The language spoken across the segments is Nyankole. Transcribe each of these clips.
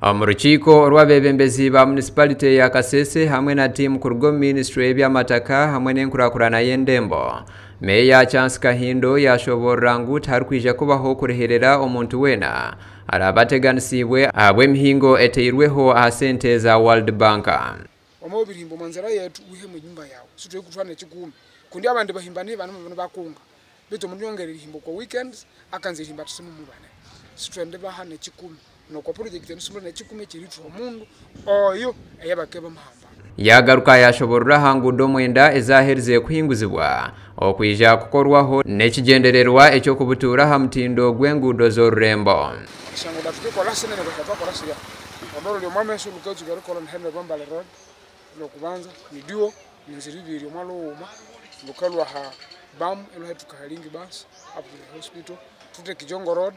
Omu rukiiko orw'abeebembezi ba munisipalite ya Kasese hamwe na tiimu kuruga omu minisitule y'ebyamataka hamwe n'enkurakurana y'endembo, Meeya Chance Kahindo yashoborora ngu tiharikwija kubaho kuriherera omuntu weena araba ateganisiibwe ahabw'emihingo eteirweho aha sente za World Bank. Wama obirihimba omu nzira yetu wihemu enyumba yawe siturikutwara nekikumi kundi abandi bahimba nibana nibakunga beitu omundu yongera erihimba okwa weekends akanza erihimba ati simumubane sitwende baha nekikumi nokwa project enu simuri nekikumi ekyerithuha omundu oyo eyabakeba bamuhamba. Yagaruka yashoborora aha nguudo mwenda ezaherize kuhinguzibwa okwija kukorwaho n'ekigyendererwa eky'okubutuura aha mutindo gw'enguudo z'orurembo. Esyanguudo tukikola sinene kuhika twakola sirya orwo ruri omwa meso rukatsuka erikola ni Henry Rwambale Road lwokubanza ni duo ninzira ibiri omwa lughuma lukalwa aha bam ilwahethuka aha Lingi bus up to the hospital thuthe Kijongo Road.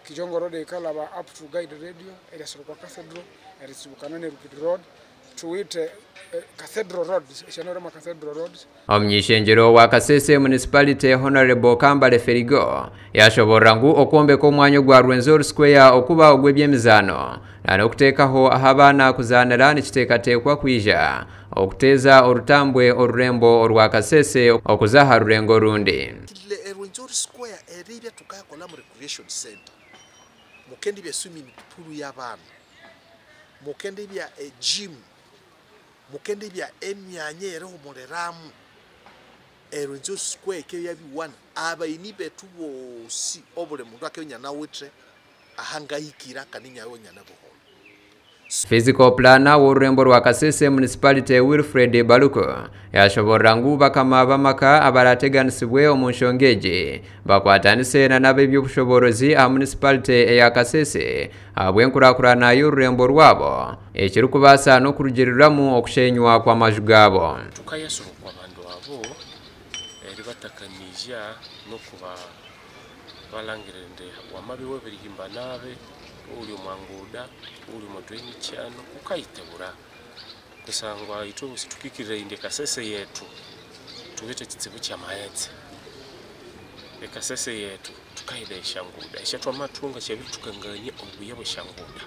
Kijongo Road eyikalaba up to Guide Radio eryasira okwa Cathedral eritsibukana ne Rukidi Road thuwithe Cathedral Road esyanahuremu Cathedral Roads. Omuny'ishengyero wa Kasese Municipality Honarebo Kambale Ferigo yashoborora ngu okwombeka omwanya ogwa Rwenzori Square okuba ogw'eby'emizaano na n'okuteekaho ahu abaana kuzaanira nikiteekateekwa kwija okuteeza orutambwe orurembo orwa Kasese okuza aha rurengo orundi. Rwenzori Square eribya tukakolamu recreation center mukende bya swimming pool y'abaana mukende bya gym mukende bya emyanya erihumuliramu Rwenzori Square eke yabiwana abaini betu bosi obuli mundu akenya nawithe ahangahikira kandi nyawe nyana buholo. Physical Planner w'orurembo rwa Kasese Municipality Wilfred Baluku yashoborora ngu bakama b'amaka abarateganisibwe omu nshonga egi bakwatanise na n'ab'eby'obushoborozi aha municipality eya Kasese ahabw'enkurakurana y'orurembo rwabo ekirikubaasa n'okurugiriramu okushenywa kw'amaju gaabo. Tukayasorokwa abandu abo eri batakanija n'okuba balangirire wamabi webirihimba nabe uli omwanguda uli omwadweni kyano ukayitebura kusangwa itwe busitukikirira inde Kasese yetu tuwete kitsibu kya maetse ekasese yetu tukaida eshanguda eshatwa matunga kyabi tukanganye obuya bweshanguda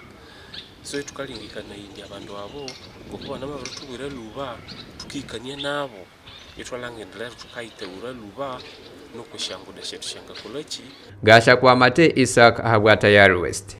so tukalingikana indi abantu abo ngokuba namabarutubwira luba tukikania nabo itwalangendera tukayitebura luba nokushanguda shetu shanga koleki Gashakwa Mate Isaac ahabwa Tayari West.